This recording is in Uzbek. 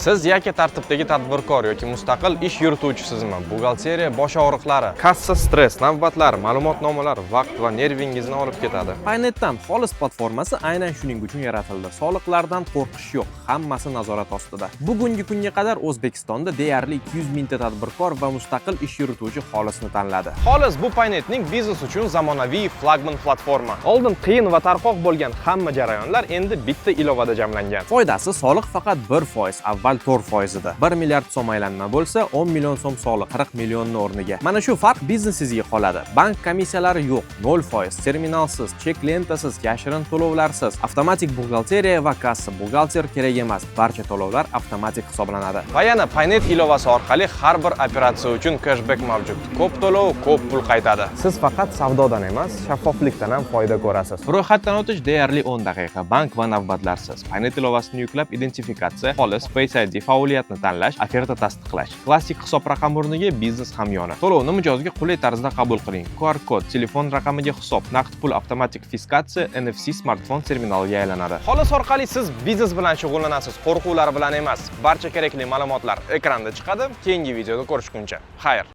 Siz yakka tartibdagi tadbirkor yoki mustaqil ish yurituvchisizmi? Buxgalteriya bosh og'riqlari, kassa stress, navbatlar, ma'lumotnomalar vaqt va nervingizni olib ketadi. Paynetdan xolis platformasi aynan shuning uchun yaratildi. Soliqlardan qo'rqish yo'q, hammasi nazorat ostida. Bugungi kunga qadar O'zbekistonda deyarli 200 mingta tadbirkor va mustaqil ish yurituvchi xolisni tanladi. Xolis bu Paynetning biznes uchun zamonaviy flagman platforma. Oldin qiyin va tarqoq bo'lgan hamma jarayonlar endi bitta ilovada jamlangan. Foydasi: soliq faqat 1%, avval 4% edi. 1 milliard so'm aylanma bo'lsa, 10 million so'm soliq, 40 millionni o'rniga. Mana shu farq biznesingizga qoladi. Bank komissiyalari yo'q, 0%, terminalsiz, chek lentasiz, yashirin to'lovlarsiz, avtomatik buxgalteriya va kassa, buxgalter kerak emas. Barcha to'lovlar avtomatik hisoblanadi. Va yana Paynet ilovasi orqali har bir operatsiya uchun cashback mavjud. Ko'p to'lov, ko'p pul qaytadi. Siz faqat savdodan emas, shaffoflikdan ham foyda ko'rasiz. Ro'yxatdan o'tish deyarli 10 daqiqa, bank va navbatlarsiz. Paynet ilovasini yuklab, identifikatsiya, xolis, Face ID, faoliyatni tanlash, oferta tasdiqlash. Klassik hisob raqam o'rniga biznes hamyoni. To'lovni mijozga qulay tarzda qabul qiling. QR kod, telefon raqamiga hisob, naqd pul avtomatik fiskatsiya, NFC smartfon terminaliga aylanadi. Xolis orqali siz biznes bilan shug'ullanasiz, qo'rquvlar bilan emas. Barcha kerakli ma'lumotlar ekranda chiqadi. Keyingi videoda ko'rishguncha. Xayr.